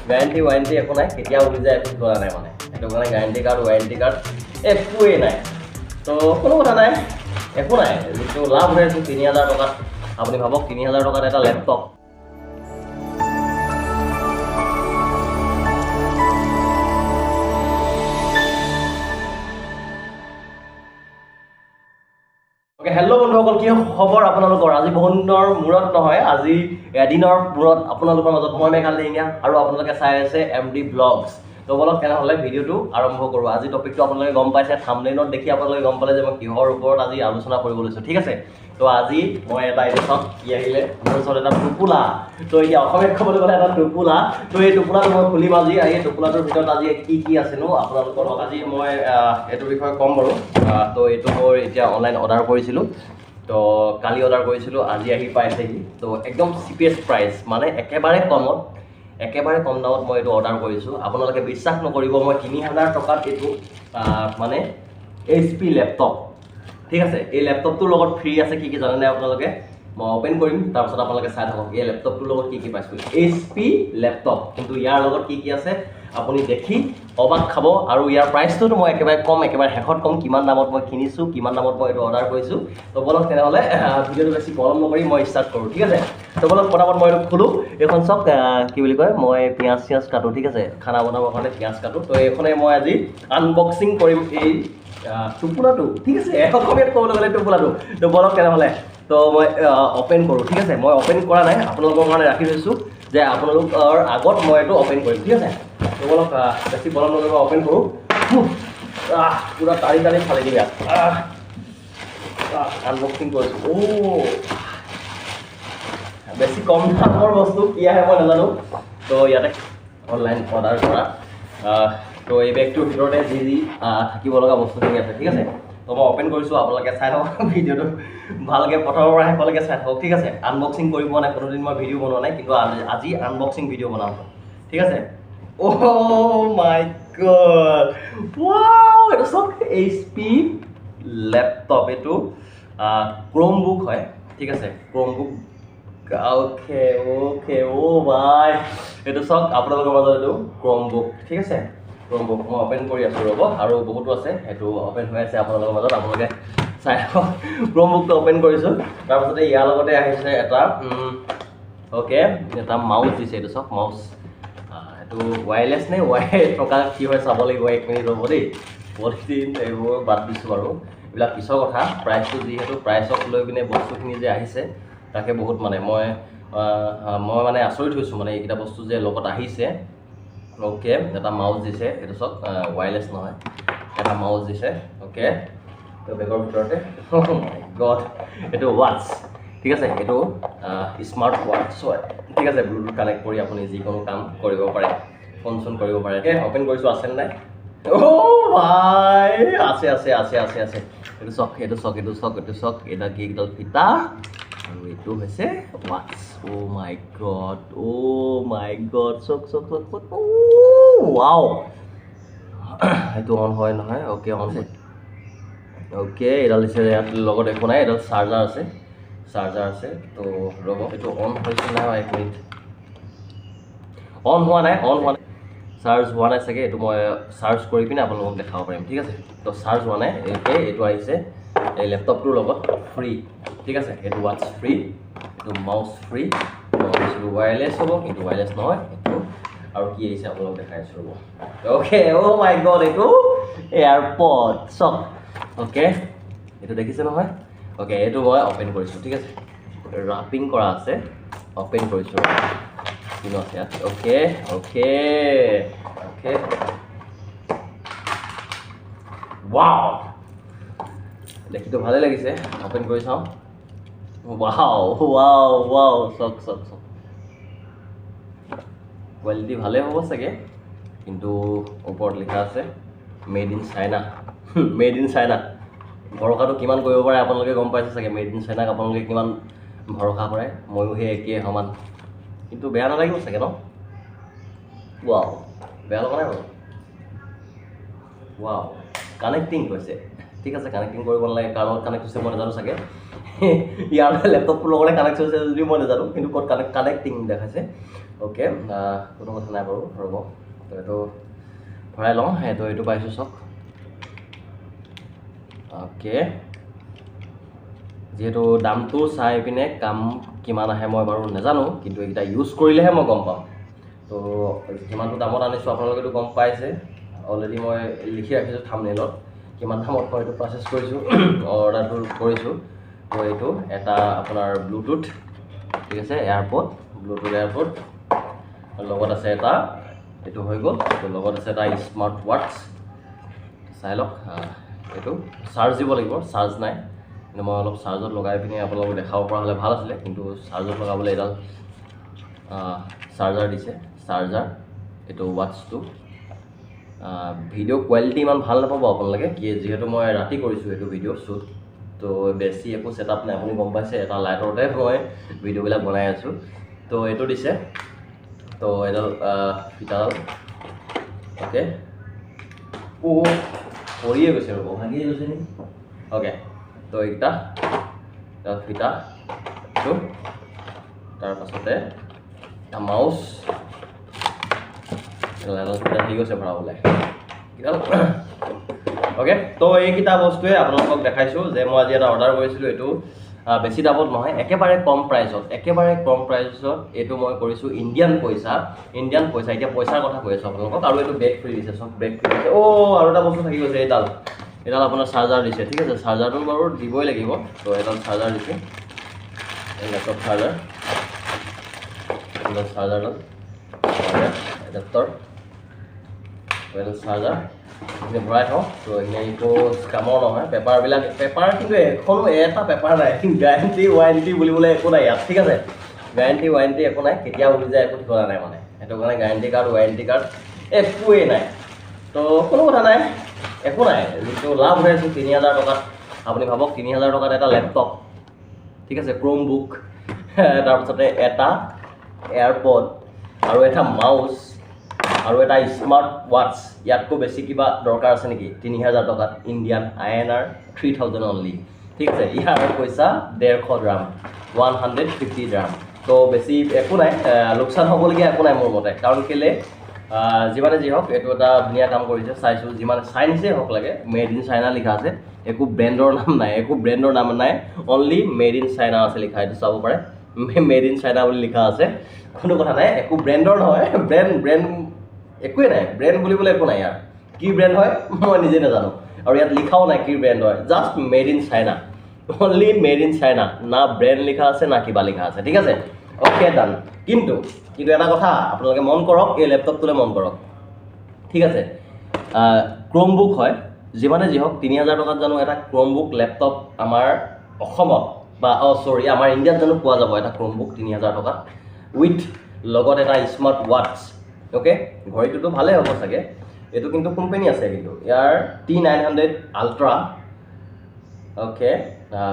Guarantee warranty একো নাই, কেতিয়া উৰি যায় একো কৰা নাই, মানে সেইটো কাৰণে গেৰাণ্টি কাৰ্ড ৱাৰেণ্টি কাৰ্ড একোৱেই নাই। তো কোনো কথা নাই, একো নাই, যিটো লাভ হৈ আছে 3000 টকাত। আপুনি ভাবক 3000 টকাত এটা লেপটপ। অ'কে, হেল্ল' বন্ধুসকল, কি খবৰ আপোনালোকৰ? আজি বহুত দিনৰ মূৰত নহয়, আজি এদিনৰ মূৰত আপোনালোকৰ মাজত মই মেঘাল দিহিঙীয়া আৰু আপোনালোকে চাই আছে এম ডি ব্লগছ। তো বলক তেনেহ'লে ভিডিঅ'টো আৰম্ভ কৰোঁ। আজি টপিকটো আপোনালোকে গম পাইছে, থাম্বনেইলত দেখি আপোনালোকে গম পালে যে মই কিহৰ ওপৰত আজি আলোচনা কৰিব লৈছোঁ, ঠিক আছে। তো আজি মই এটা এইটো চাওক কি আহিলে মোৰ ওচৰত, এটা টোপোলা। তো এতিয়া অসমীয়াত ক'বলৈ গ'লে এটা টোপোলা। তো এই টোপোলাটো মই খুলিম আজি। এই টোপোলাটোৰ ভিতৰত আজি কি কি আছেনো আপোনালোকৰ লগত আজি মই এইটোৰ বিষয়ে ক'ম বাৰু। তো এইটো মই এতিয়া অনলাইন অৰ্ডাৰ কৰিছিলোঁ, তো কালি অৰ্ডাৰ কৰিছিলোঁ, আজি আহি পাইছেহি। তো একদম চিপেষ্ট প্ৰাইচ, মানে একেবাৰে কমত, একেবাৰে কম দামত মই এইটো অৰ্ডাৰ কৰিছোঁ। আপোনালোকে বিশ্বাস নকৰিব, মই 3000 টকাত এইটো মানে এইচ পি লেপটপ, ঠিক আছে। এই লেপটপটোৰ লগত ফ্ৰী আছে কি কি জানেনে আপোনালোকে? মই অ'পেন কৰিম, তাৰপিছত আপোনালোকে চাই থাকক এই লেপটপটোৰ লগত কি কি পাইছোঁ। এইচ পি লেপটপ, কিন্তু ইয়াৰ লগত কি কি আছে আপুনি দেখি অবাক খাব। আৰু ইয়াৰ প্ৰাইচটোতো মই একেবাৰে কম, একেবাৰে শেষত ক'ম কিমান দামত মই কিনিছোঁ, কিমান দামত মই এইটো অৰ্ডাৰ কৰিছোঁ। তো বলক তেনেহ'লে ভিডিঅ'টো বেছি পলম নকৰি মই ষ্টাৰ্ট কৰোঁ, ঠিক আছে। তো বলক পটাপট মই এইটো খোলোঁ। এইখন চাওক, কি বুলি কয়, মই পিঁয়াজ চিয়াজ কাটোঁ, ঠিক আছে, খানা বনাবৰ কাৰণে পিঁয়াজ কাটোঁ। তো এইখনে মই আজি আনবক্সিং কৰিম এই টোপোলাটো, ঠিক আছে, অসমীয়াত ক'বলৈ গ'লে টোপোলাটো। তো বলক তেনেহ'লে, তো মই অ'পেন কৰোঁ, ঠিক আছে। মই অ'পেন কৰা নাই, আপোনালোকৰ কাৰণে ৰাখি থৈছোঁ যে আপোনালোকৰ আগত মই এইটো অ'পেন কৰিম, ঠিক আছে। তো বলক বেছি পলম নকৰি মই অ'পেন কৰোঁ। পূৰা টানি টানি ফালি দিম ইয়াত। আনবক্সিং কৰিছোঁ। অ' বেছি কম দামৰ বস্তু কি আহে মই নাজানো। তো ইয়াতে অনলাইন অৰ্ডাৰ কৰা, তো এই বেগটোৰ ভিতৰতে যি যি থাকিব লগা বস্তুখিনি আছে, ঠিক আছে। তো মই অ'পেন কৰিছোঁ, আপোনালোকে চাই থাকক ভিডিঅ'টো ভালকৈ, প্ৰথমৰ পৰা শেষলৈকে চাই থাকক, ঠিক আছে। আনবক্সিং কৰি পোৱা নাই, কোনোদিন মই ভিডিঅ' বনোৱা নাই, কিন্তু আজি আনবক্সিং ভিডিঅ' বনাম, ঠিক আছে। অ' মাই গড, ৱাও, এইটো চাওক এইচ পি লেপটপ, এইটো ক্ৰ'ম বুক হয়, ঠিক আছে, ক্ৰ'ম বুক। অ'কে অ'কে, অ' ভাই, এইটো চাওক আপোনালোকৰ মাজত এইটো ক্ৰ'ম বুক, ঠিক আছে, ক্ৰ'ম বুক মই অ'পেন কৰি আছোঁ, ৰ'ব, আৰু বহুতো আছে, সেইটো অ'পেন হৈ আছে আপোনালোকৰ মাজত, আপোনালোকে চাই থাকক। ক্ৰ'ম বুকটো অ'পেন কৰিছোঁ। তাৰপাছতে ইয়াৰ লগতে আহিছে এটা অ'কে, এটা মাউচ দিছে, এইটো চাওক মাউচ। এইটো ৱায়াৰলেছ নে ৱায়াৰ থকা কি হয় চাব লাগিব, এক মিনিট ৰ'ব দেই। বহুত দিন এইবোৰ বাদ দিছোঁ বাৰু, এইবিলাক পিছৰ কথা। প্ৰাইচটো যিহেতু প্ৰাইচক লৈ পিনে বস্তুখিনি যে আহিছে তাকে বহুত মানে মই মানে আচৰিত হৈছোঁ, মানে এইকেইটা বস্তু যে লগত আহিছে। অ'কে, এটা মাউচ দিছে, এইটো চাওক ৱায়াৰলেছ নহয়, এটা মাউচ দিছে। অ'কে, তো বেগৰ ভিতৰতে গড, এইটো ৱাটছ, ঠিক আছে, এইটো স্মাৰ্ট ৱাটছ হয়, ঠিক আছে। ব্লুটুথ কানেক্ট কৰি আপুনি যিকোনো কাম কৰিব পাৰে, ফোন চোন কৰিব পাৰে। অ'পেন কৰিছোঁ, আছেনে নাই? অ' ভাই, আছে আছে আছে আছে আছে। এইটো চাওক, এইটো চাওক, এইটো চাওক, এইটো চাওক, এটা কি এইডাল ফিটা, আৰু এইটো হৈছে ৱাটছ। অ' মাই গড, অ' মাই গড, চাওক চাওক চাওক চাওক, ৱাও, এইটো অন হয় নহয়? অ'কে, অন হয়। অ'কে, এইডাল দিছে, ইয়াত লগত একো নাই, এইডাল চাৰ্জাৰ আছে, চাৰ্জাৰ আছে। তো ৰ'ব, এইটো অন হৈছে নাই? এক মিনিট, অন হোৱা নাই, অন হোৱা নাই, চাৰ্জ হোৱা নাই চাগে। এইটো মই চাৰ্জ কৰি পিনে আপোনালোকক দেখাব পাৰিম, ঠিক আছে। তো চাৰ্জ হোৱা নাই। অ'কে, এইটো আহিছে এই লেপটপটোৰ লগত ফ্ৰী, ঠিক আছে। এইটো ৱাটছ ফ্ৰী, এইটো মাউচ ফ্ৰী। মই ভাবিছিলোঁ ৱায়াৰলেছ হ'ব, কিন্তু ৱায়াৰলেছ নহয় এইটো। আৰু কি আহিছে আপোনালোকক দেখাই আছোঁ, ৰ'ব। অ'কে, অ' মাই গড, এইটো এয়াৰপড চাওক। অ'কে, এইটো দেখিছে নহয়? অ'কে, এইটো মই অ'পেন কৰিছোঁ, ঠিক আছে। ৰাপিং কৰা আছে, অ'পেন কৰিছোঁ, কিনো আছে ইয়াত? অ'কে অ'কে অ'কে, ৱাও, দেখিতো ভালেই লাগিছে। অ'পেন কৰি চাওঁ। ৱাও ৱাও ৱাও, চাওক চাওক চাওক, কোৱালিটি ভালেই হ'ব চাগে, কিন্তু ওপৰত লিখা আছে made in China, made in China. ভৰসাটো কিমান কৰিব পাৰে আপোনালোকে গম পাইছে চাগে, মেড ইন চাইনাক আপোনালোকে কিমান ভৰসা কৰে, ময়ো সেই একেই সমান। কিন্তু বেয়া নালাগিব চাগে ন? ৱাও, বেয়া লগা নাই বাৰু। ৱাও, কানেক্টিং হৈছে, ঠিক আছে। কানেক্টিং কৰিব নালাগে, কাৰ লগত কানেক্ট হৈছে মই নাজানো চাগে। ইয়াৰ লেপটপটোৰ লগতে কানেক্ট হৈছে যদিও মই নাজানো, কিন্তু ক'ত কানেক্টিং দেখাইছে। অ'কে, কোনো কথা নাই বাৰু, ৰ'ব। তো এইটো ভৰাই লওঁ। এইটো পাইছোঁ, চাওক। অ'কে, যিহেতু দামটো চাই পিনে কাম কিমান আহে মই বাৰু নাজানো, কিন্তু এইকেইটা ইউজ কৰিলেহে মই গম পাম। তো কিমানটো দামত আনিছোঁ আপোনালোকেতো গম পাইছে অলৰেডি, মই লিখি ৰাখিছোঁ থামনেইলত কিমান দামত মই এইটো পাৰ্চেছ কৰিছোঁ, অৰ্ডাৰটো কৰিছোঁ। তো এইটো এটা আপোনাৰ ব্লুটুথ, ঠিক আছে, এয়াৰপড, ব্লুটুথ এয়াৰপড, লগত আছে এটা, এইটো হৈ গ'ল। তো লগত আছে এটা স্মাৰ্ট ৱাটচ, চাই লওক। এইটো চাৰ্জ দিব লাগিব, চাৰ্জ নাই, কিন্তু মই অলপ চাৰ্জত লগাই পিনি আপোনালোকক দেখাব পৰা হ'লে ভাল আছিলে, কিন্তু চাৰ্জত লগাবলৈ এডাল চাৰ্জাৰ দিছে, চাৰ্জাৰ। এইটো ৱাটচটো ভিডিঅ' কোৱালিটি ইমান ভাল নাপাব আপোনালোকে, কি যিহেতু মই ৰাতি কৰিছোঁ এইটো ভিডিঅ' শ্বুট, তো বেছি একো ছেটআপ নাই, আপুনি গম পাইছে, এটা লাইটৰতে মই ভিডিঅ'বিলাক বনাই আছোঁ। তো এইটো দিছে, তো এডাল ফিটাডাল। অ'কে, অ' পৰিয়ে গৈছে, ৰ'ব, ভাঙিয়ে গৈছে নেকি? অ'কে, তো এইকেইটা এডাল ফিটা এইটো, তাৰপাছতে এটা মাউচ, এডাল ফিটা দি গৈছে ভৰাবলৈ এইডাল। অ'কে, তো এইকেইটা বস্তুৱে আপোনালোকক দেখাইছোঁ যে মই আজি এটা অৰ্ডাৰ কৰিছিলোঁ। এইটো বেছি দামত নহয়, একেবাৰে কম প্ৰাইচত, একেবাৰে কম প্ৰাইচত এইটো মই কৰিছোঁ, ইণ্ডিয়ান পইচা, ইণ্ডিয়ান পইচা। এতিয়া পইচাৰ কথা কৈ আছোঁ আপোনালোকক। আৰু এইটো বেগ ফ্ৰী দিছে, চব বেগ ফ্ৰী দিছে। অ', আৰু এটা বস্তু থাকি গৈছে, এইডাল আপোনাৰ চাৰ্জাৰ দিছে, ঠিক আছে। চাৰ্জাৰটো বাৰু দিবই লাগিব। তো এডাল চাৰ্জাৰ দিছে, এই লেপটপ চাৰ্জাৰ, এইডাল চাৰ্জাৰডাল, এডাপ্টাৰ, এডাল চাৰ্জাৰ, এইখিনি ভৰাই থওঁ। তো এইখিনি একো কামৰ নহয় পেপাৰবিলাক, পেপাৰ কিন্তু এখনো এটা পেপাৰ নাই, গেৰাণ্টি ৱাৰেণ্টি বুলিবলৈ একো নাই ইয়াত, ঠিক আছে। গেৰাণ্টি ৱাৰেণ্টি একো নাই, কেতিয়া উৰি যায় একো ঠিকনা নাই, মানে সেইটো কাৰণে গেৰাণ্টি কাৰ্ড ৱাৰেণ্টি কাৰ্ড একোৱেই নাই। তো কোনো কথা নাই, একো নাই, যিটো লাভ হৈ আছে 3000 টকাত, আপুনি ভাবক, 3000 টকাত এটা লেপটপ, ঠিক আছে, ক্ৰ'ম বুক, তাৰপিছতে এটা এয়াৰপড আৰু এটা মাউচ আৰু এটা স্মাৰ্ট ৱাটচ, ইয়াতকৈ বেছি কিবা দৰকাৰ আছে নেকি 3000 টকাত? Indian INR 3000 only, ঠিক আছে। ইয়াৰ পইচা 150 ড্ৰাম, 150 ড্ৰাম। তো বেছি একো নাই, লোকচান হ'বলগীয়া একো নাই মোৰ মতে। কাৰণ কেলৈ, যিমানে যি হওক এইটো এটা ধুনীয়া কাম কৰিছে, চাইছোঁ, যিমান চাইনিজেই হওক লাগে, মেড ইন চাইনা লিখা আছে, একো ব্ৰেণ্ডৰ নাম নাই, একো ব্ৰেণ্ডৰ নাম নাই, অনলি মেড ইন চাইনা আছে লিখা, এইটো চাব পাৰে, মেড ইন চাইনা বুলি লিখা আছে। কোনো কথা নাই, একো ব্ৰেণ্ডৰ নহয়, ব্ৰেণ্ড একোৱেই নাই, ব্ৰেণ্ড বুলিবলৈ একো নাই ইয়াৰ, কি ব্ৰেণ্ড হয় মই নিজে নাজানো, আৰু ইয়াত লিখাও নাই কি ব্ৰেণ্ড হয়, just made in China, only made in China, না ব্ৰেণ্ড লিখা আছে না কিবা লিখা আছে, ঠিক আছে, অ'কে ডান। কিন্তু এটা কথা আপোনালোকে মন কৰক, এই লেপটপটোলৈ মন কৰক, ঠিক আছে, ক্ৰ'মবুক হয়, যিমানে যি হওক 3000 টকাত জানো এটা ক্ৰ'মবুক লেপটপ আমাৰ অসমত বা অ' চৰি আমাৰ ইণ্ডিয়াত জানো পোৱা যাব এটা ক্ৰ'মবুক 3000 টকাত উইথ লগত এটা স্মাৰ্ট ৱাটচ? অ'কে, ঘড়ীটোতো ভালেই হ'ব চাগে। এইটো কিন্তু কোম্পানী আছে কিন্তু ইয়াৰ T900 ultra. Okay,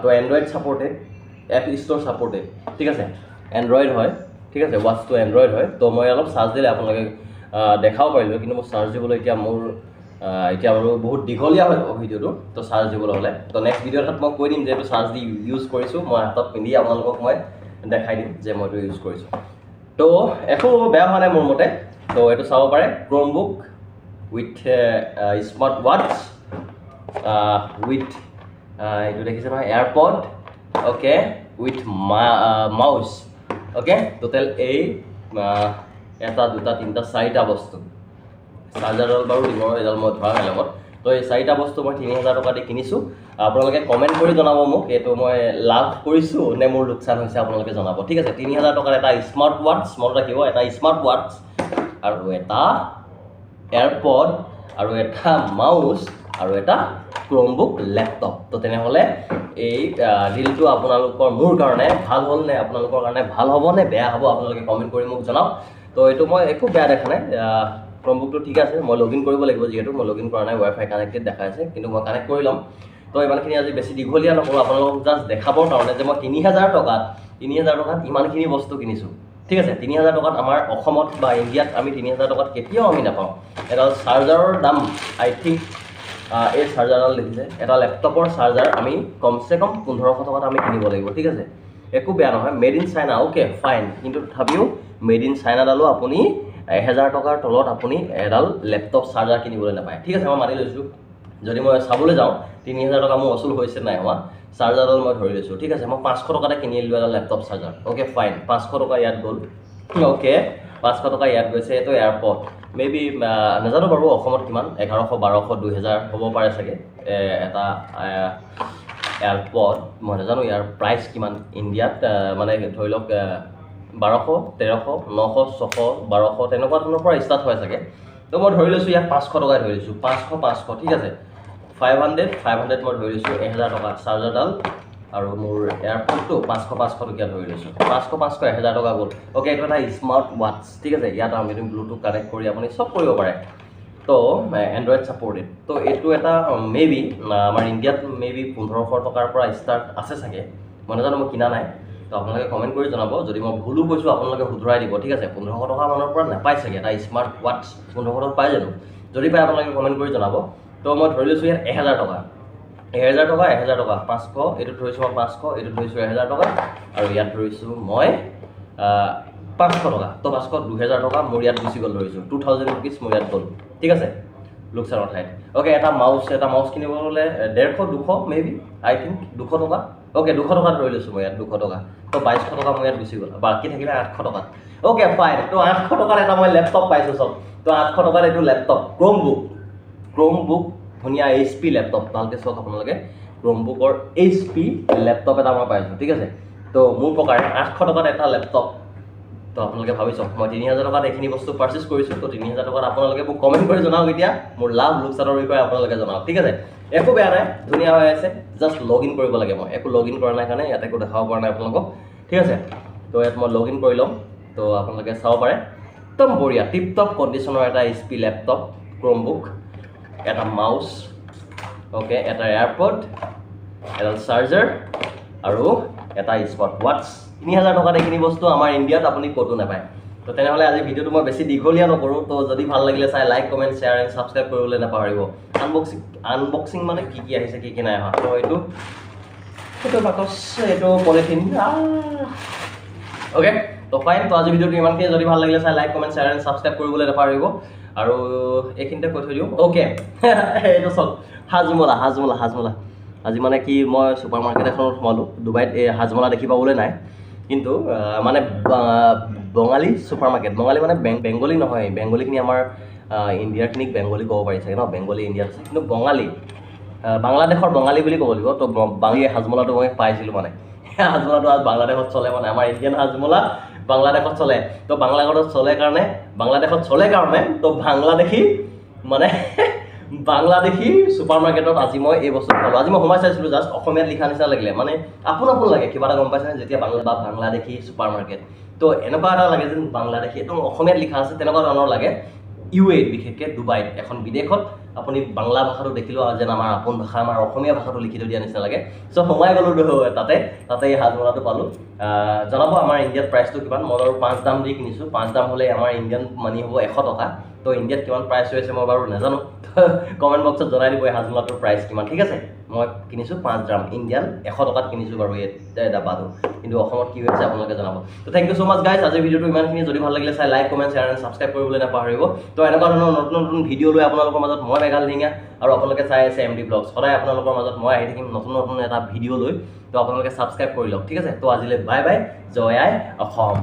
তো Android supported, app store supported, ঠিক আছে, এণ্ড্ৰইড হয়, ঠিক আছে, ৱাটচটো এণ্ড্ৰইড হয়। তো মই অলপ চাৰ্জ দিলে আপোনালোকে দেখাব পাৰিলোঁ, কিন্তু মোৰ চাৰ্জ দিবলৈ এতিয়া মোৰ এতিয়া বাৰু বহুত দীঘলীয়া হৈ যাব ভিডিঅ'টো, তো চাৰ্জ দিবলৈ হ'লে তো নেক্সট ভিডিঅ' এটাত মই কৈ দিম যে এইটো চাৰ্জ দি ইউজ কৰিছোঁ, মই হাতত পিন্ধি আপোনালোকক মই দেখাই দিম যে মই এইটো ইউজ কৰিছোঁ। তো একো বেয়া হোৱা নাই মোৰ মতে। তো এইটো চাব পাৰে, Chromebook with smart watch with এইটো দেখিছে নহয় AirPod, okay, with mouse, okay, total এই এটা দুটা তিনিটা চাৰিটা বস্তু, চাৰ্জাৰডাল বাৰু দিব, এইডাল মই ধৰা নাই লগত। তো এই চাৰিটা বস্তু মই 3000 টকা দি কিনিছোঁ। আপোনালোকে কমেণ্ট কৰি জনাব মোক এইটো মই লাভ কৰিছোঁ নে মোৰ লোকচান হৈছে, আপোনালোকে জনাব, ঠিক আছে। 3000 টকাৰ এটা স্মাৰ্ট ৱাটচ, মনত ৰাখিব, এটা স্মাৰ্ট ৱাটচ আৰু এটা এয়াৰপড আৰু এটা মাউচ আৰু এটা ক্ৰ'মবুক লেপটপ। তো তেনেহ'লে এই ডিলটো আপোনালোকৰ মোৰ কাৰণে ভাল হ'ল নে আপোনালোকৰ কাৰণে ভাল হ'ব নে বেয়া হ'ব, আপোনালোকে কমেণ্ট কৰি মোক জনাওক। তো এইটো মই একো বেয়া দেখা নাই, ক্ৰ'মবুকটো ঠিক আছে। মই লগ ইন কৰিব লাগিব, যিহেতু মই লগ ইন কৰা নাই, ৱাইফাই কানেক্টেড দেখাই আছে, কিন্তু মই কানেক্ট কৰি ল'ম। তো ইমানখিনি আজি বেছি দীঘলীয়া নকৰোঁ, আপোনালোকক জাষ্ট দেখাবৰ কাৰণে যে মই 3000 টকাত ইমানখিনি বস্তু কিনিছোঁ, ঠিক আছে। 3000 টকাত আমাৰ অসমত বা ইণ্ডিয়াত আমি 3000 টকাত কেতিয়াও আমি নাপাওঁ। এডাল চাৰ্জাৰৰ দাম আই থিংক, এই চাৰ্জাৰডাল দেখিছে, এটা লেপটপৰ চাৰ্জাৰ আমি কমচে কম 1500 টকাত আমি কিনিব লাগিব, ঠিক আছে। একো বেয়া নহয়, made in China, okay fine, কিন্তু তথাপিও মেড ইন চাইনাডালো আপুনি 1000 টকাৰ তলত আপুনি এডাল লেপটপ চাৰ্জাৰ কিনিবলৈ নাপায়। ঠিক আছে, মই মানি লৈছোঁ, যদি মই চাবলৈ যাওঁ 3000 টকা মোৰ অচুল হৈছে নাই হোৱা, চাৰ্জাৰডাল মই ধৰি লৈছোঁ। ঠিক আছে, মই 500 টকাতে কিনি আনিলোঁ এডাল লেপটপ চাৰ্জাৰ। অ'কে ফাইন, 500 টকা ইয়াত গ'ল। অ'কে, 500 টকা ইয়াত গৈছে। এইটো এয়াৰপড মে বি নাজানো বাৰু অসমত কিমান, 1100 1200 2000 হ'ব পাৰে চাগে এটা এয়াৰপড। মই নাজানো ইয়াৰ প্ৰাইচ কিমান ইণ্ডিয়াত, মানে ধৰি লওক 1200 1300 900 600 1200 তেনেকুৱা ধৰণৰ পৰা ষ্টাৰ্ট হয় চাগে। তো মই ধৰি লৈছোঁ ইয়াত 500 টকাই ধৰি লৈছোঁ, 500 500। ঠিক আছে, 500 500 মই ধৰি লৈছোঁ 1000 টকা চাৰ্জাৰডাল আৰু মোৰ এয়াৰপডটো 500 500 টকীয়া ধৰি লৈছোঁ, 500 500 1000 টকা গ'ল। অ'কে, এইটো এটা স্মাৰ্ট ৱাটচ। ঠিক আছে, ইয়াত আমি ব্লুটুথ কানেক্ট কৰি আপুনি চব কৰিব পাৰে, তো এণ্ড্ৰইড ছাপৰ্টেড। তো এইটো এটা মে বি আমাৰ ইণ্ডিয়াত মে বি 1500 টকাৰ পৰা ষ্টাৰ্ট আছে চাগে, মই নাজানো, মই কিনা নাই। তো আপোনালোকে কমেণ্ট কৰি জনাব, যদি মই ভুলো কৈছোঁ আপোনালোকে শুধৰাই দিব। ঠিক আছে, 1500 টকা মানৰ পৰা নাপায় চাগে এটা স্মাৰ্ট ৱাটচ, 1500 টকাত পাই জানো? যদি পায় আপোনালোকে কমেণ্ট কৰি জনাব। তো মই ধৰি লৈছোঁ ইয়াত 1000 টকা, 1000 টকা 1000 টকা 500, এইটো ধৰিছোঁ মই 500, এইটো ধৰিছোঁ 1000 টকা, আৰু ইয়াত ধৰিছোঁ মই 500 টকা। তো 500 2000 টকা মোৰ ইয়াত গুচি গ'ল, ধৰিছোঁ 2000 ৰুপিজ মোৰ ইয়াত গ'ল। ঠিক আছে, লোকচানৰ ঠাইত। অ'কে, এটা মাউচ কিনিব গ'লে 150 200 মে বি, আই থিংক 200 টকা। অ'কে, 200 টকা ধৰি লৈছোঁ মই ইয়াত 200 টকা। তো 2200 টকা মোৰ ইয়াত গুচি গ'ল, বাকী থাকিলে 800 টকাত। অ'কে ফাইন, তো 800 টকাত এটা মই লেপটপ পাইছোঁ চব। তো 800 টকাত এইটো লেপটপ ক্ৰ'মবুক, ক্ৰ'মবুক ধুনীয়া এইচ পি লেপটপ, ভালকৈ চাওক আপোনালোকে, ক্ৰ'মবুকৰ এইচ পি লেপটপ এটা মই পাইছোঁ। ঠিক আছে, তো মোৰ প্ৰকাৰে 800 টকাত এটা লেপটপ। তো আপোনালোকে ভাবি চাওক, মই 3000 টকাত এইখিনি বস্তু পাৰ্চেছ কৰিছোঁ। তো 3000 টকাত আপোনালোকে মোক কমেণ্ট কৰি জনাওক, এতিয়া মোৰ লাভ লোকচানৰ বিষয়ে আপোনালোকে জনাওক। ঠিক আছে, একো বেয়া নাই, ধুনীয়া হৈ আছে, জাষ্ট লগ ইন কৰিব লাগে। মই একো লগ ইন কৰা নাই কাৰণে ইয়াত একো দেখাব পৰা নাই আপোনালোকক। ঠিক আছে, তো ইয়াত মই লগ ইন কৰি ল'ম, তো আপোনালোকে চাব পাৰে। একদম বঢ়িয়া টিপ টপ কণ্ডিশ্যনৰ এটা এইচ পি লেপটপ ক্ৰ'মবুক, এটা মাউচ, অ'কে, এটা এয়াৰপড, এডাল চাৰ্জাৰ আৰু এটা স্মাৰ্ট ৱাটচ। 3000 টকাত এইখিনি বস্তু আমাৰ ইণ্ডিয়াত আপুনি ক'তো নাপায়। তো তেনেহ'লে আজি ভিডিঅ'টো মই বেছি দীঘলীয়া নকৰোঁ। তো যদি ভাল লাগিলে চাই like, comment, share and subscribe কৰিবলৈ নাপাহৰিব। আনবক্সিং মানে কি কি আহিছে কি কি নাই অহা। তো এইটো বাকচ, এইটো পলিথিন। অ'কে, তো ফাইন, তো আজি ভিডিঅ'টো ইমানখিনি। যদি ভাল লাগিলে চাই like, comment, share and subscribe কৰিবলৈ নাপাহৰিব। আৰু এইখিনিতে কৈ থৈ দিওঁ। অ'কে, এইটো চাওক, হাজমলা হাজমলা হাজমলা। আজি মানে কি, মই ছুপাৰ মাৰ্কেট এখনত সোমালোঁ ডুবাইত, এই হাজমলা দেখি পাবলৈ নাই, কিন্তু মানে বঙালী ছুপাৰ মাৰ্কেট, বঙালী মানে বেংগলী নহয়, বেংগলীখিনি আমাৰ ইণ্ডিয়াৰখিনিক বেংগলী ক'ব পাৰি চাগে ন, বেংগলী ইণ্ডিয়াত আছে, কিন্তু বঙালী বাংলাদেশৰ বঙালী বুলি ক'ব লাগিব। তো বাঙালী হাজমলাটো মই পাইছিলোঁ, মানে হাজমলাটো আজ বাংলাদেশত চলে, মানে আমাৰ ইণ্ডিয়ান হাজমলা বাংলাদেশত চলে। তো বাংলাদেশত চলে কাৰণে, বাংলাদেশত চলে কাৰণে তো বাংলাদেশী মানে বাংলাদেশী ছুপাৰ মাৰ্কেটত আজি মই এই বস্তুটো পালোঁ। আজি মই সোমাই চাইছিলোঁ, জাষ্ট অসমীয়াত লিখা নিচিনা লাগিলে, মানে আপোন আপোন লাগে কিবা এটা, গম পাইছেনে? যেতিয়া বাংলা বা বাংলাদেশী ছুপাৰ মাৰ্কেট, তো এনেকুৱা এটা লাগে যেন বাংলাদেশী একদম অসমীয়াত লিখা আছে, তেনেকুৱা ধৰণৰ লাগে। ইউ এত বিশেষকৈ ডুবাইত, এখন বিদেশত আপুনি বাংলা ভাষাটো দেখিলেও যেন আমাৰ আপোন ভাষা, আমাৰ অসমীয়া ভাষাটো লিখি থৈ দিয়া নিচিনা লাগে। চ' সোমাই গ'লোঁ তাতে, তাতে এই হাজমলাটো পালোঁ। জনাব আমাৰ ইণ্ডিয়াত প্ৰাইচটো কিমান। মই বাৰু 5 দাম দি কিনিছোঁ, 5 দাম হ'লে আমাৰ ইণ্ডিয়ান মানি হ'ব 100 টকা। তো ইণ্ডিয়াত কিমান প্ৰাইচ হৈ আছে মই বাৰু নাজানো, কমেণ্ট বক্সত জনাই দিব এই হাজমলাটোৰ প্ৰাইচ কিমান। ঠিক আছে, মই কিনিছোঁ 5 গ্ৰাম ইণ্ডিয়ান 100 টকাত কিনিছোঁ বাৰু এই ডাব্বাটো, কিন্তু অসমত কি হৈছে আপোনালোকে জনাব। তো thank you so much guys, আজিৰ ভিডিঅ'টো ইমানখিনি। যদি ভাল লাগিলে চাই like, comment, share and subscribe কৰিবলৈ নাপাহৰিব। তো এনেকুৱা ধৰণৰ নতুন নতুন ভিডিঅ' লৈ আপোনালোকৰ মাজত মই মেঘাল দিহিঙীয়া, আৰু আপোনালোকে চাই আছে এম ডি ব্লগছ। সদায় আপোনালোকৰ মাজত মই আহি থাকিম নতুন নতুন এটা ভিডিঅ' লৈ। তো আপোনালোকে ছাবস্ক্ৰাইব কৰি লওক। ঠিক আছে, তো আজিলৈ বাই বাই, জয় আই অসম।